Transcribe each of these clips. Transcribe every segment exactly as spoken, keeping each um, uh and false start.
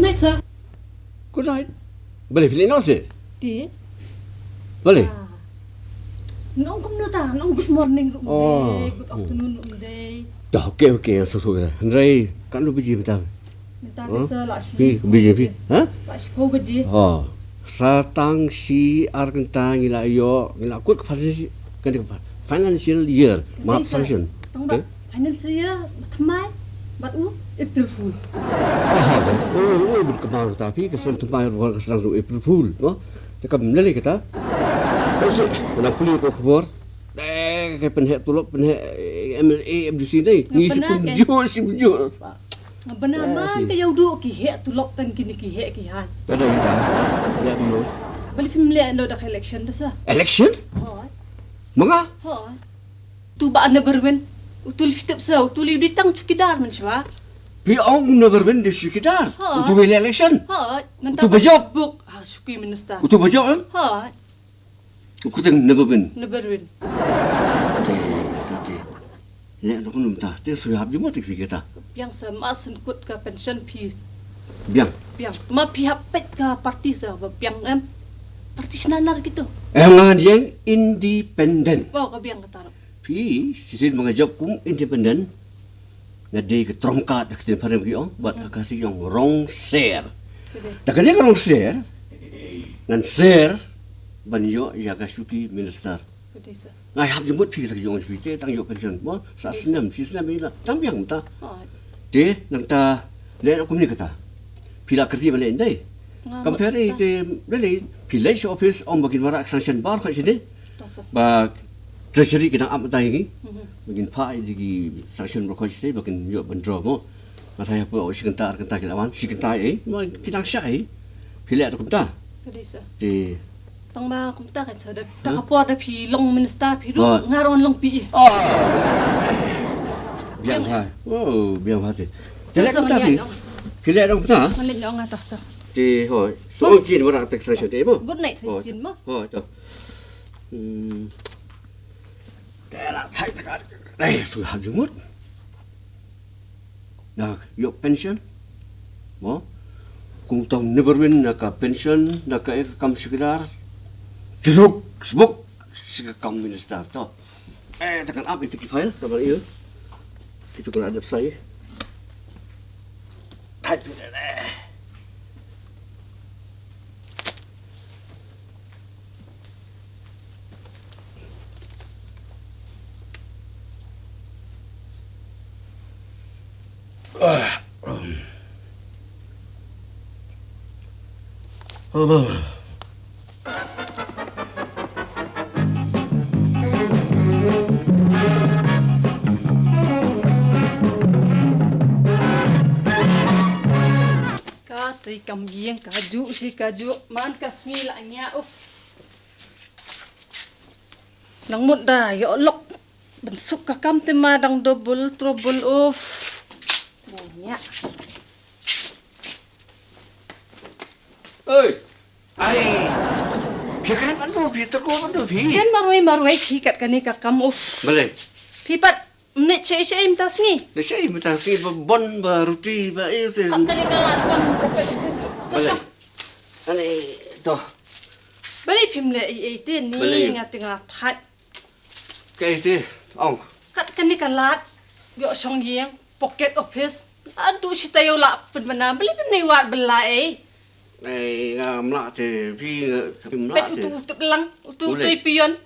Night, sir. Good night. Balei phi leh noh seh? Te? Balei? Ah. Nong kumno ta, nong good morning ruh ym dei, good afternoon ruh ym dei. Dah, okay, okay, nga sngewthuh. Hynrei katno baje mynta? Mynta te, sir, la shi. Phi, baje phi? Ha? La shiphew baje. Oh. Sa tang shi ar kynta ngi la ïoh, ngi la kut ka financial, kane ka financial year map sanction. Tang ba financial year thymmai bad u April Fool. Ah, oh, oh, bad ka mar ta phi ka sdang thymmai bad ka sdang u April Fool, no? Te kam ne lei kata. Oi, shi, kena puli ko khubor. Eh, ka pynheh tulop, pynheh, eh, M L A, M D C dei. Ngi shi pynjuh, shi pynjuh. Nga bana man ka ïa u duh ki heh tulop tang kine ki heh ki hai. Ka dei ka. Ïa dulu. Balei phim leh noh da ka election da sa? Election? Hooid. Ma nga? Hooid. Tu ba Neverwin. Utu lei phi tip sa, utu lei u dei tang chowkidar mynshuwa. Phi ong Neverwin dei chowkidar? Hooid. Utu ba leh election? Hooid. Utu ba jop? Facebook. Ah, shuki minister. Utu ba jop, em? Hooid. U kyrteng Neverwin. Neverwin. Te, ta te. Leh noh kumno mynta, te shu hap jingmut ïa phi kata. Biang sa, ma shen kut ka pension phi. Biang. Biang. Ma phi hap peit ka party sa ba biang, em. Party shna nar kito. Em, ngan ïeng independent. Wow, ka biang kata. Phi, shisien ba nga jop kum independent. Nga dei ka trump card, ha ka ktien phareng ki ong, bad ha ka Khasi ki ong rong ser. Ka dei. Da kane ka rong ser, ngan ser ban ïoh ïa ka shuki minister. Ka dei sa. Nga hap jingmut phi, kata ka jong phi te tang ïoh pension mo, sa snem, shi snem ïa la tang biang mynta. Oh. Te nangta leh noh kumne kata. Phi la kyrkieh ban leh dei. Nga compare mut te, leh leh, phi leit sha office, ong ba kin wanrah sanction baroh khoit shane. Ba treasury ki dang ap mynta ïa ngi. Mhm. Ba kin phah ïa ki sanction baroh khoit shane ba kin ïoh ban draw mo. Nga tharai hapoh shi kynta ar kynta ki la wan, shi kynta ei, ma ki dang shah ei. Phi leh da kumta. Ka dei sa. Te tang ba kumta kan sa da, da ka por da phi long minister phi ruh, nga ruh long P E. Oh. Biang ha. Oh, biang ha te. Te leh kumta phi. Phi leh da kumta. Nga leh noh nga ta sa. Te hooid. So ong kin wanrah te sanction te mo. Good night, Christian mo. Hooid, to. Hmm. Te la thait te ka. Eh, shu hap jingmut. Na ïoh pension. Mo. Kum tang Neverwin na ka pension, na ka, eh, kam chowkidar. Te ruh sbuk sha ka kam minister to. Eh, te kan ap ïa ki file, te ban ïa. Kito kan ap sai. Thait phi te. Ka trei kam ïeng, ka juh shi ka juh, man ka sngi la ngiah, uff. Nang mut da ïoh lok ban suk ka kam te ma dang double trouble, uff. Ngiah. Oi. Ai. Phi kren ban do phi, tyrko ban do phi. Kren marwei marwei phi kat kane ka kam, uff. Balei? Phi pat Mne che che mynta sngi. Che che mynta sngi ba bon ba ruti ba ïa te. Kat kane ka lad ban ba pet pes. Balei? Ane to. Balei phim leh ei ei te ni. Balei? Nga te nga thait. Kaei te ong? Kat kane ka lad ïoh shong ïing, pocket office. Adu shi taïew la pynbna, balei phim leh wat bela ei. Ei, ngam lah te phi, ngam lah te. Pet utu utu lang, utu utu pion.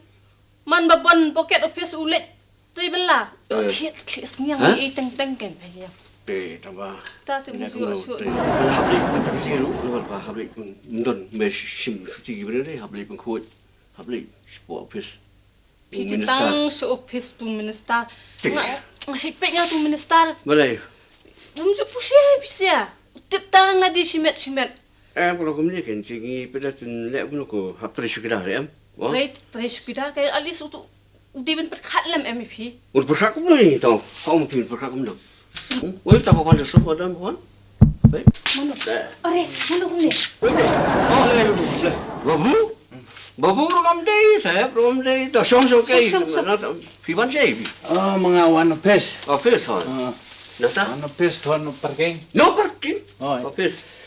Man ba bon pocket office u leit. Trei bela. Eh. Thied thied sniang ei teng teng ken. Ai ya. Te tang ba. Ta te mu shu shu. Hap leit pun taxi ruh, hap leit pun ndon me shim shuti ki bri hap leit pun khuid. Hap leit shu office. Phi tang shu office tu minister. Nga nga shi pek nga tu minister. Balei? Bum ju pusi pisia. Tip tang nga di shimet shimet. Em, kalau kumne ken, sing i peda tin lek kumno ko hap trei sukidar em. Trei trei sukidar kai alis utu. U dei ban pyrkhat lem em ïa phi. Un pyrkhat kumno i to. Hom phi pyrkhat kumno. Oi ta ba wan so ba dan wan. Mano? Are, mano kumne? Babu? Babu ruh ngam dei, Saheb ruh ngam dei. To shong shong kai. Phi wan shei phi? Oh, ma nga wan office. Office hon. Nata? Wan office to no parking. No parking. Office.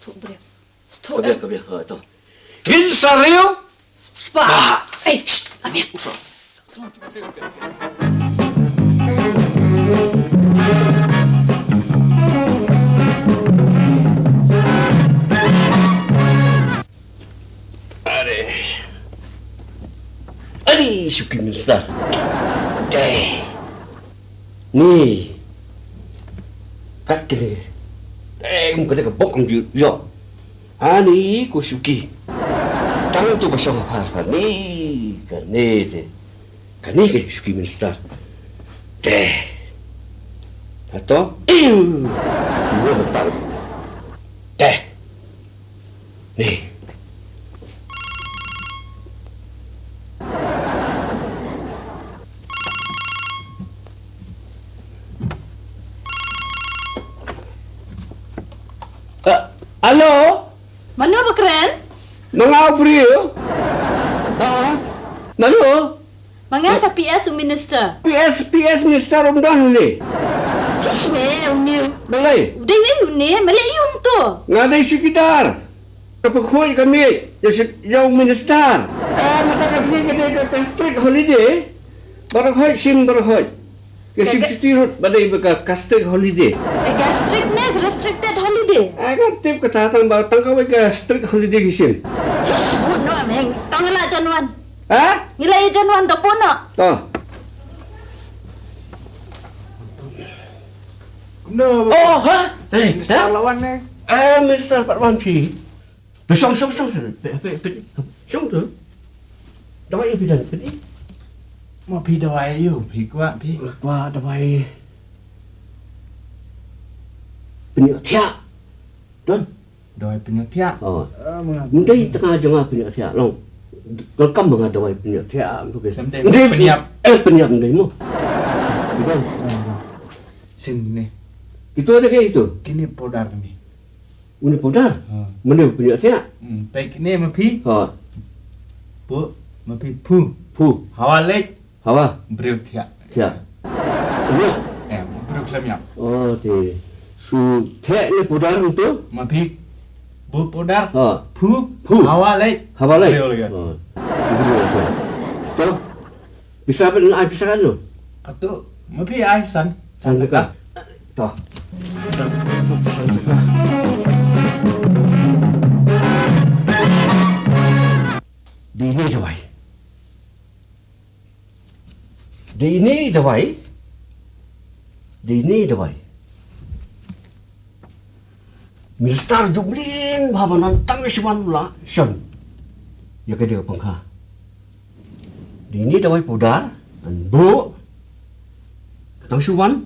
Stok briew. Stok. Ka bia, ka bia. Ha, to. Ngin sa riew. Spah. Spah. Ei, shh, lam ïa. Usah. Are. Are, Shuki Minister. Dei. Ni. Kat kine. Dei, kum kata ka bok am ju. Yo. Ani ko Shuki. Tang tu ba shong ha phar phar ni. Kane te. Kane ka Shuki Minister. Te. Hato. Iu. Ni betul. Te. Ni. Eh, alo? Mano ba kren? Ma nga u briew. Ha? Mano? Ma nga ka P S u minister. P S, P S minister um don ne. Shish me, u ne. Balei? U dei u ne, ma leh ïa u to. Nga dei chowkidar. Ka pynkhuid ka miej ïa u minister. Eh, mynta ka sngi ka dei ka, ka strict holiday. Baroh hoi shim baroh hoi. Ka shim shuti ruh ba dei ba ka, ka strict holiday. Eh, ka strict ne ka restricted holiday? Eh, ka tip kata tang ba tang kawei ka strict holiday ki shim. Chish, bun no am heng. Tang la jan wan. Ha? Ngi la jan wan da bun no. To. No. Oh, ha? Eh, minister la wan ne? Eh, minister pat wan phi. Phi shong, shong, shong, shong. Phi, phi, phi, shong tu. Dawai phi don phi. Ma phi dawai ïa u, phi kwah phi. Kwah dawai pynïoh thiah. Don. Dawai pynïoh thiah. Oh. Ndei tang jong nga pynïoh thiah long. Kol kam nga dawai pynïoh thiah. Ndei pynïap. Eh, pynïap ndei mo. Don. Sien ne. Itu ada ke itu. Kine powder kine. Une powder? Ha. Mane pynïoh thiah? Hmm, peit kine ma phi. Ha. Pu, ma phi phu. Phu. Hawa leit. Hawa. Briew thiah. Thiah. Ïa. Em, briew khlem ïap. Oh, te. Shu thiah ne powder tu? Ma phi. Bu powder. Ha. Phu. Phu. Hawa leit. Hawa leit. Briew leit. Ha. Briew leit. To. Pisa ba ai pisa kan lo? Atu, ma phi ai san. San taka. To. San taka. Dei ne dawai. Dei ne dawai. Dei ne dawai. Minister jumlin bha ba nang tang shuwan la shon. Ïa ka dei ka pangkha. Dei ne dawai powder, ngan buh. Tang shuwan.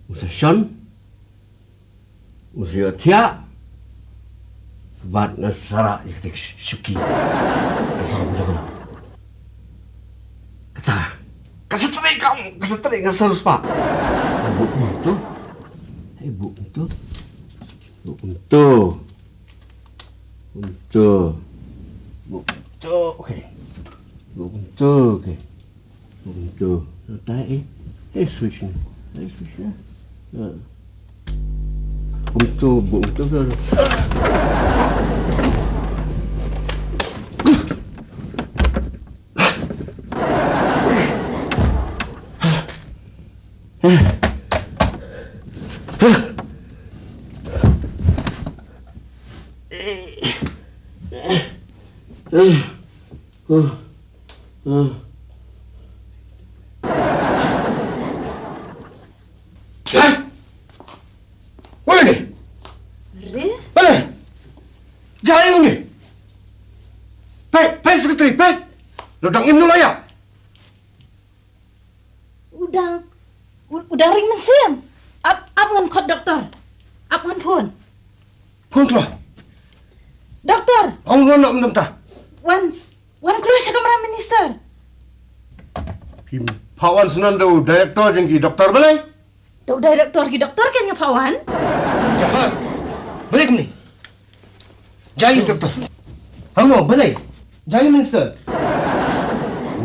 U sa shon. U sa ïoh thiah. Bad ngan sa rah ïa ka dei ka shuki. Ka sa rah jong nga. Kata. Ka sa trei kam, ka sa trei ngan sa rus pa. Buh tu. Hei buh tu. Buh tu. Buh tu. Buh tu. Okay. Buh tu. Okay. Buh tu. Tai eh. Eh switch ni. Eh switch ya. Buh tu, buh tu. Hah? Wan ïa une. Re? Balei? Jia ïa une. Peit, peit secretary, peit. Lo dang im noh la ïa. U dang, u, u dang ring mynsiem. Ap, ap ngan khot doktor. Ap ngan phone. Phone kloi. Doktor. Ong wan noh mynta. Wan, wan kloi sha kamra minister. Phim phah wan shuh nang da u director jong ki doktor balei? Da u director ki doktor kein nga phah wan. Jahan. Balei kumne? Jia ïa u doktor. Hangne, balei? Jia ïa u minister.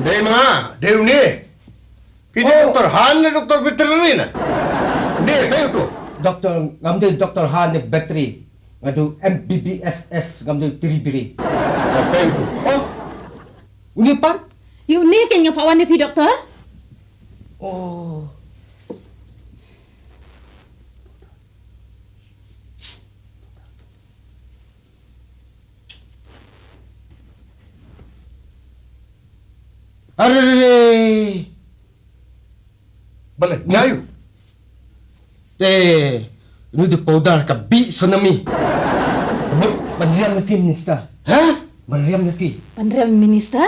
Dei ma, dei une. Phi dei doktor Han ne doktor Veterinary na? Dei, phi uto. Doktor, ngam dei doktor Han ne Veterinary. Nga dei M B B S S, ngam dei Tiribiri. Phi uto. Oh. Une pat? Ïa une kein nga phah wan ïa phi doktor. Oh. Arre. Balei? Ïa u. Te, une u dei powder ka bih tsunami. Mut ban riam ïa phi minister. Ha? Ban riam ïa phi. Ban riam minister?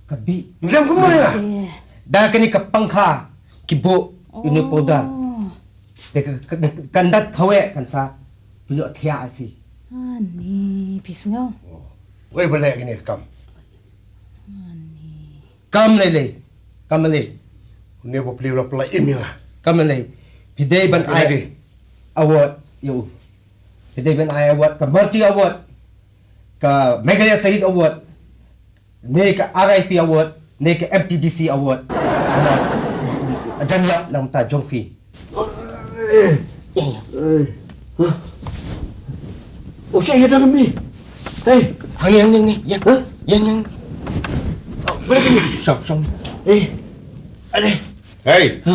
Ka bih. Ban riam kumno ïa? Te. Da kane ka pangkha ki buh une u powder. Oh. Te ka, ka, ka, kan dat kawei kan sa pynïoh thiah ïa phi. Ani, phi sngew. Oh. Wei ba leh kane ka kam. Ani. Kam lei lei. Kam lei. Une ba plie ba la pynlait im ïa nga. Kam lei lei. Phi dei ban ai award ïa u. Phi dei ban ai award ka Murti Award. Ka Meghalaya Shahid Award. Ne ka R I P Award, ne ka M T D C Award. Jan ïap na ka bynta jong phi. Oh, sa ïa dang mi. Hei. Hangne, hangne, hangne. Ïa. Ha? Ïa, ïa. Shong, shong. Eh. Ade. Hei. Ha?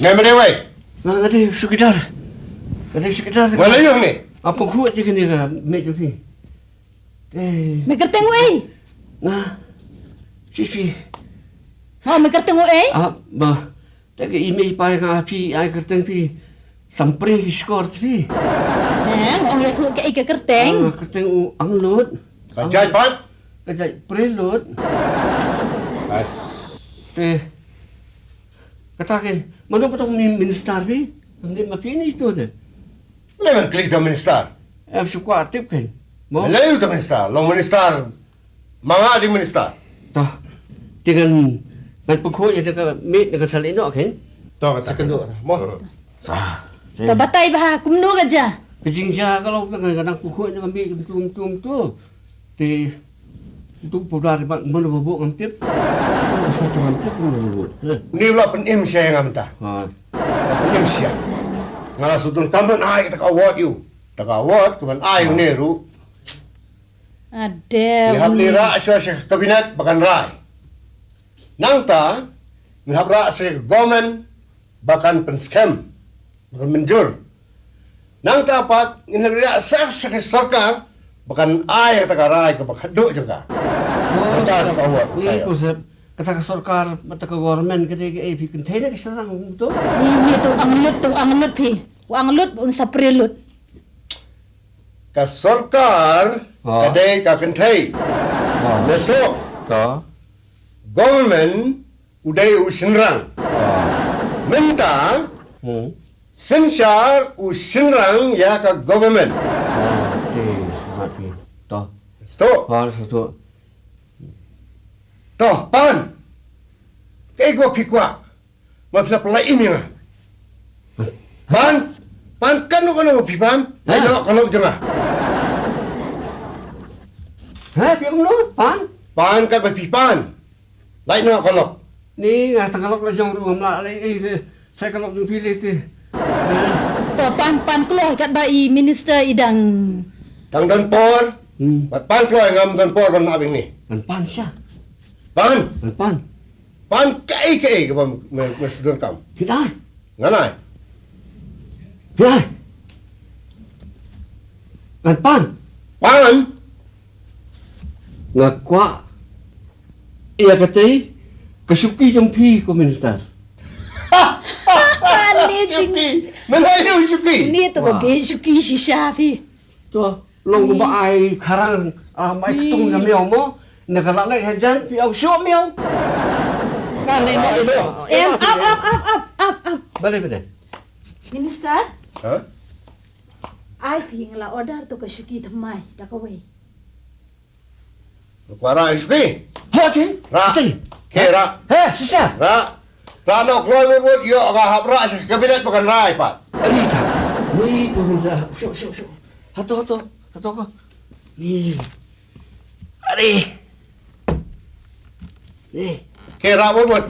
Me mane wei? Nga, nga dei sukidar. Nga dei sukidar. Nga la ïoh ne? Apa khu aja kene ka me jong phi. Eh. Me kyrteng u ei? Nga. Sisi. Ha, me kyrteng u ei? Ah, ba. Te ka i mei i pa nga phi, ai kyrteng phi. Sampre ki skor phi. Em, ong ïathuh kaei ka kyrteng? Ah, kyrteng u Anglut. Ka jait pat? Ka jait Prelut. Bas. Te. Kata ke, mano patong mi minister phi? Ngi ma phi ni tu te. Lei ban klik ta minister. Em, shu kwah tip kein. Mo? Lei ta minister, long minister. Ma nga dei minister. To. Te ngan, ngan pynkhuid ïa ka mic, ngan sa leit noh kein. To kata. Sa kynduh ta. Mo. Sa. Ta batai bha, kumno ka jia? Ka jingjia ka long ka, ka nang pynkhuid ïa ka mic kumtu kumtu kumtu. Te tu powder ba mano ba buh ngam tip. Ngam tip mano ba buh. Une u la pynim sha nga mynta. Ha. La pynim sha nga. Nga la shu donkam ban ai kata ka award ïa u. Kata ka award ka ban ai ïa une ruh. Ade. Ngi hap leit rah shuwa sha ka cabinet ba kan rai. Nangta ngi hap rah sha ka government ba kan pynskhem, ba kan mynjur. Nangta pat ngin hap leit rah sha, sha ka sorkar ba kan ai kata ka rai kaba khatduh jong ka. Nangta sa ka award. Ngi konsep kata ka sorkar, kata ka government ka dei kaei, phi kynthei ne ka shynrang, to? Ngi, ngi to u Anglut, to u Anglut phi. U Anglut, un sa Prelut. Ka sorkar ka dei ka kynthei. Nesoh. Ka government u dei u shynrang. Mynta, hmm, synshar u shynrang ïa ka government. To. To. To, Pan. Kaei kaba phi kwah? Ma phi la pynlait im ïa nga. Pan, Pan, katno katno ba phi pan? Lait noh ka lok jong nga. Ha, phi ong kumno? Pan? Pan, kat ba phi pan. Lait noh ka lok. Ni nga tang ka lok la jong ruh ngam lah lei, eh, sa ka lok jong phi lei te. To Pan, Pan kloi katba i minister i dang. Tang don por. Hmm. Bad Pan kloi, ngam don por ban map ïa ngi. Ngan pan sha. Pan. Ngan pan. Pan kaei kaei kaba me, me, me sdang kam. Phi dei. Ngan ai. Phi dei. Ngan pan. Pan. Nga kwah ïa katei ka shuki jong phi ko minister. Ni jing. Shuki. Mynta ïa u shuki. Ni to ba Wah. Bi shuki shisha phi. To long ba ai kharang, ah, mai ktung na miaw mo. Na ka la lai hajan phi au shu miaw. Kan ni mo ito. Em, ap, ap, ap, ap, ap, ap. Bale, bale. Minister? Ha? Ai phi nga la order to ka shuki thymmai da kawei. Kwah rah shuki? Ho, ti. Rah. Ti. Ke rah. He, shisha. Rah. Rah noh kloi mut mut ïoh nga hap rah sha kabinet ba kan rah pat. Ani ta. Ni ko hun sa. Shu, shu, shu. Hato, hato. Hato ko. Ni. Ani. Ni. Ke rah mut mut.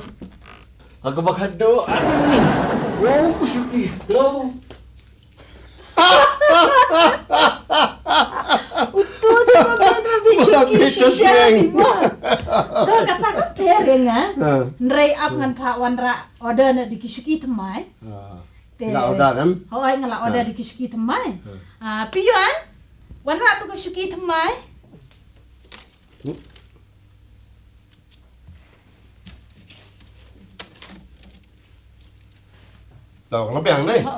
Aku bakal do. Ani. Oh, ku shuki. Lo. Utu tu ba bit ba bit shuki shisha ni ma. To kata ka pher ïa nga. Ha. Nrei ap ngan phah wanrah order na di ki shuki thymmai. Ha. Te. La order em? Hooid nga la order di ki shuki thymmai. Ha. Ah, phi ïoh wanrah tu ka shuki thymmai. Tau ka la biang dei. Ho.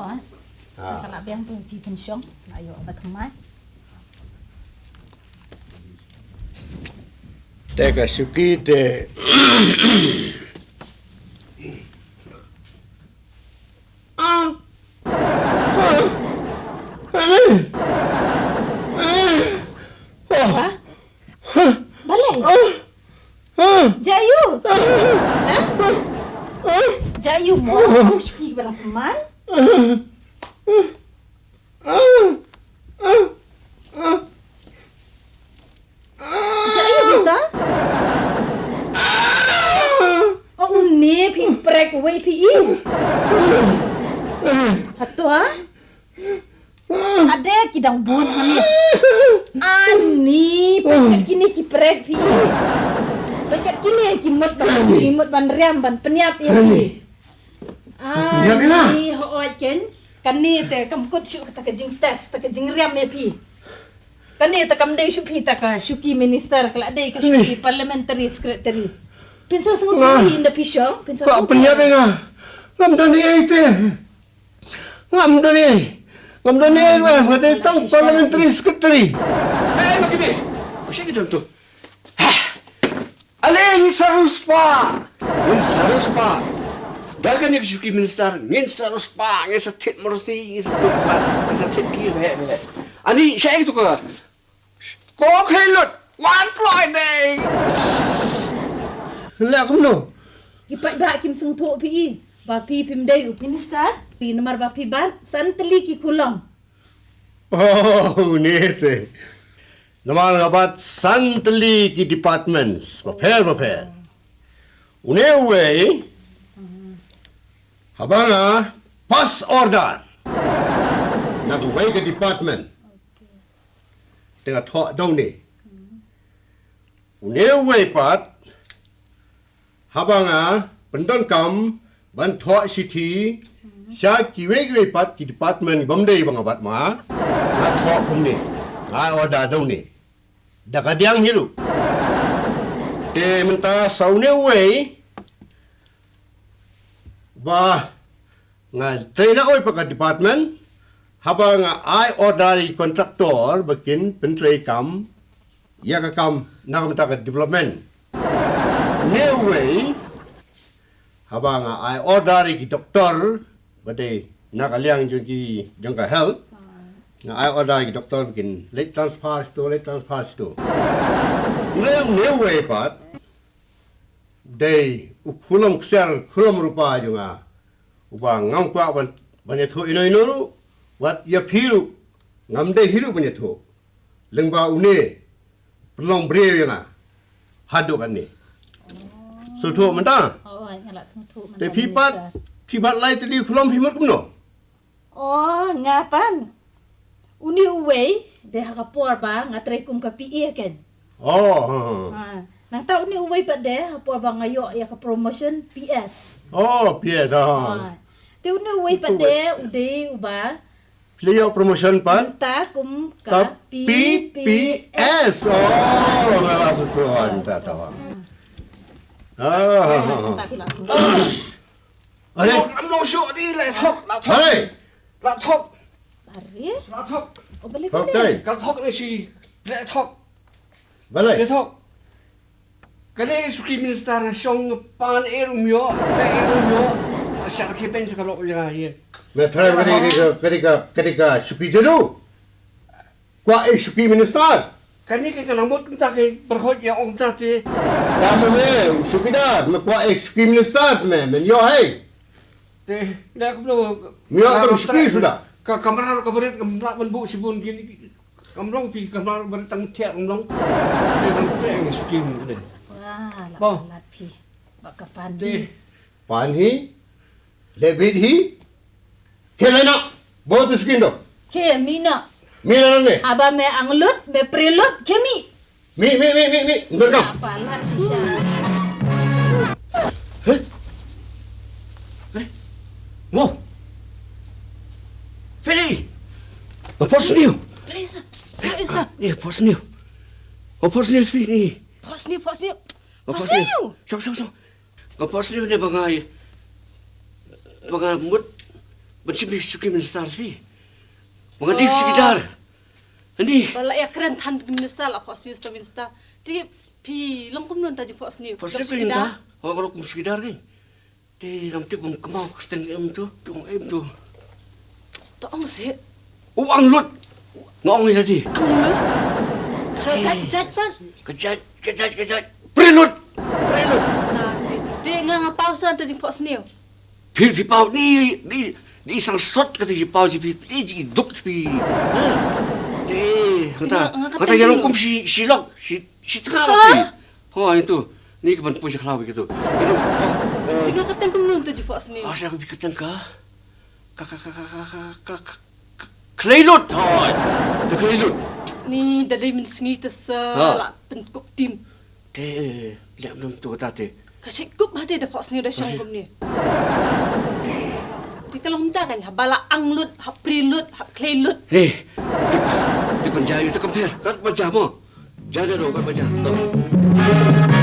Ah. Ka la biang tu phi pynshong, la ïoh ba thymmai. Te ka shuki te. Ah. Ah. Ani. Ah. Oh. Balei? Jayu. Jayu mo. Shuki ba la thymmai. Jayu kita. Oh, une phi prek wei phi i. Hato? Ade ki dang bun hangne. Ani, pynkat kine ki prek phi. Pynkat kine ki mut ban, ki mut ban riam ban pynïap ïa phi. Ani, hooid ken. Kane te kam kut shuh kata ka jingtest, ta ka jingriam ïa phi. Kane te kam dei shuh phi ta ka shuki minister, ka la dei ka shuki parliamentary secretary. Pynsa sngewthuh phi ynda phi shong, pynsa sngewthuh. Ka pynïap ïa nga. Ngam don ei te. Ngam don ei. Ngam don ei ruh, nga dei tang parliamentary secretary. Eh, ma kibi. Ka shuki don tu. Hah. Ale ngin sa riewspah. Ngin sa riewspah. Da kane ka shuki minister, ngin sa riewspah, ngin sa thied Maruti, ngin sa thied flat, ngin sa thied ki bheh bheh. Ani, shaei tu ka. Ko khie lut, wan kloi dei. Leh kumno? Ki paidbah kim sngewthuh phi i ba phi phim dei u minister, phi namar ba phi bat san tylli ki khulom. Oh, une te. Namar nga bat san tylli ki departments bapher bapher. Une uwei haba nga pass order na uwei ka department. Te nga thoh da une. Une uwei pat haba nga pyndonkam ban thoh shithi sha kiwei kiwei pat ki department bym dei ba nga bat ma, nga thoh kumne, nga ai order da une. Da ka diang hi ruh. Te mynta sa une uwei ba nga trei na uwei pat ka department, haba nga ai order ïa ki contractor ba kin pyntreikam ïa ka kam na ka bynta ka development. Une uwei haba nga ai order ïa ki doktor ba dei na ka liang jong ki, jong ka health, nga ai order ïa ki doktor ba kin leit transfer shito, leit transfer shito. Une, une uwei pat dei u khulom ksiar khulom rupa jong nga, uba ngam kwah ban, ban ïathuh ino ino ruh, wat ïa phi ruh ngam dei hi ruh ban ïathuh. Lyngba une pynlong briew ïa nga haduh katne. Sngewthuh mynta? Oh, nga la sngewthuh mynta. Te phi pat, phi bat lai tylli khulom phi mut kumno? Oh, nga pat. Une uwei de ha ka por ba nga trei kum ka P A ken. Oh, ha, ha. Ha, nangta une uwei pat de ha por ba nga ïoh ïa ka promotion P S. Oh, P S, ha, ha. Ha. Te une uwei pat de u dei uba Phi la ïoh promotion pat? Mynta kum ka P P S. Oh, nga la sngewthuh mynta tawang. Ah. Are. Lam long shuh di, la thok, la thok. Are. La thok. Are? La thok. Oh, balei kane? Ka thok ne shi, la thok. Balei? La thok. Kane suki minister na shong pan e rum ïoh, pe e rum ïoh. Asar ki pen sa ka lok jong nga hi. Me trai kane ka, kane ka, kane ka suki jadu. Kwah e suki minister. Kane ka, ka nang mut kumta ka barkhot ïa ong kumta te. Ka me, me suki dar, me kwah e suki minister me, me ïoh hei. Te, da kumno. Me ïoh tang suki suda. Ka kamra ka barit kam lah ban bu sibun kini. Kam long phi, kam long barit tang thiah kam long. Te kam thiah ngi suki ngi de. Wah, la lat phi. Ba ka pan hi. Pan hi. Lebit hi. Khelena. Bau tu suki ndo. Ke mina. Mina ne. Aba me anglut, me prelut, ke mi. Mi, mi, mi, mi, mi. Ngerkam. Apa lat shisha. Hei. Hei. Wow. Feli. Apa sini? Please. Please. Ni apa sini? Apa sini Feli? Apa sini, apa sini? Apa sini? Shong, shong, shong. Nga pos ni ne ba nga, ba nga mut ban shim suki minister phi. Ba nga dei suki dar. Ani. Ba la ïa kren than minister la pos ni minister. Ti phi long kumno ta ji pos ni. Pos ni phi ta. Ba nga long kum suki dar kan. Ti lam ti bang kemau kyrteng em tu, tu em tu. To ong si. U anglut. Nga ong ïa di. Anglut. Ka jait jait pat. Ka jait, ka jait, ka jait. Prelut. Prelut. Te nga nga pau sa te jingpok sniew. Phi phi pau ni ni ni sang sot ka te jingpau ji phi ni ji duk phi. Te kata kata ya long kum si si lok si si tengah phi. Ho itu. Ni ka ban pui sa khlaw gitu. Itu. Nga ka teng kumno te jingpok sniew. Ah, sa ka bi ka teng ka. Ka, ka, ka, ka, ka, ka, ka, ka, ka, Kleilut. Hoi. Ka Kleilut. Ni da dei mynsngi te sa la pynkup tim. Te leh mnum tu ta te. Ka shit kup ha te da pok sniew da shong kum ni. Te ka long ta kan ha ba la anglut, ha prilut. Hei. Te, te kan jayu te kan per. Kan baca mo. Jaga dong kan baca. Tuh.